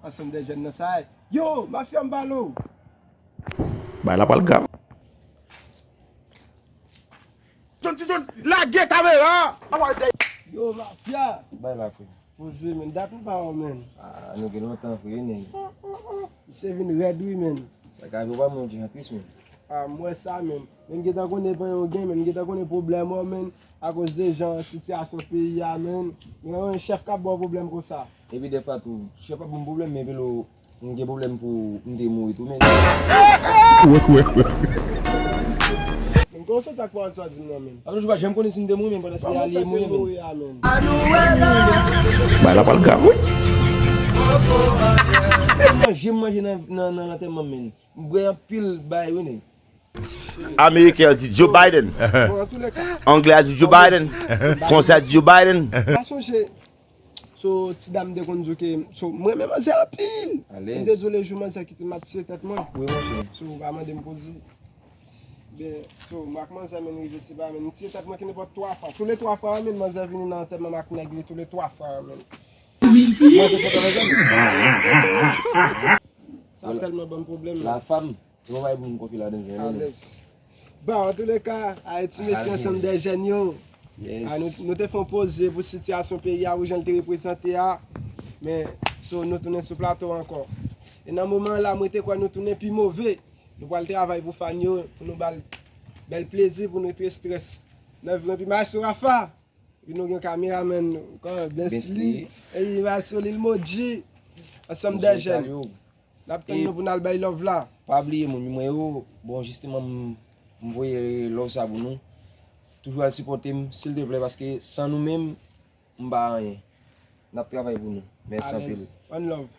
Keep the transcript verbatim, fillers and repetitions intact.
Ansanm de jèn nan sa. Yo, mafya m pale w. Bay la pral grav. John Titon, lage kamera! Yo, mafya! Bay la frè. Poze, men, dat m pa wè w, men. Ah, nou gen lontan frè, nèg. Misye vin rèd, wi, men. Sa ka rive w pa mwen, John, tris, men. Ah, m wè sa, men. Men, m gentan konnen panyen w gen, men. M gentan konnen pwoblèm ou, men. Akoz de jan sitiyasyon peyi a, men. Men, yon chèf k ap ba w pwoblèm konsa. Epi dèfwa tou, chèf ap ban m pwoblèm, men velo m gen pwoblèm pou m te mouri tou, men. Men, kòman w soti ak pawòl sa w di m nan, men? Apre, ou pa janm konnen si m te mouri, men pandan se alye mouri, men. Mouri a, men. Bay la pral grav, wi. Manje m manje nan, nan, nan lantèman, men. M bwè anpil bay, wi, nèg. Ameriken an di Joe Biden. Bon, an tou le ka, Anglè a di Joe Biden. Fransè a di Joe Biden. pa sonje, so, ti dam te konn di w ke, so, mwen menm manzè anpil. Alèz. M te di w le jou manzè kite m ap tiye tèt mwen. Wi, monchè. So, ou pa mande m poze. Ben, so, m ak manzè, men, rive se pa, men, m tiye tèt mwen ki nenpòt twa fwa. Tou le twa fwa, men, manzè vini nan antèman m ak nèg li tou le twa fwa, men. Manzè kontan manzè, men. Sa tèlman ban m pwoblèm, men. La fam, se pa bagay pou moun konfye ladan, jan, men. Alèz. Bon, an tou le ka, Ayiti, mesi ansanm de jèn yo. Ah, nou, Yes. nou te fè yon poze pou sitiyasyon peyi a, pou jan l te reprezante a. Men, so, nou tounen sou plato ankò. E nan moman an la, mwen te kwè nou tounen pi move. Nou pral travay pou fan yo, pou nou ba l bèl plezi, pou nou te estrès. Nan vi, epi Maestro Rafa, epi nou gen kameramèn, kòman, Bensly, Bensly. Epi Maestro Lil Moji, ansanm de jèn. N ap tann nou pou n al bay love la. Pa bliye moun mwen yo. Bon, jisteman, m, m voye love sa pou nou. Toujou al sipòte m, silteplè, paske san nou menm, m pa anyen. N ap travay pou nou. Mèsi anpil. Alèz. One love.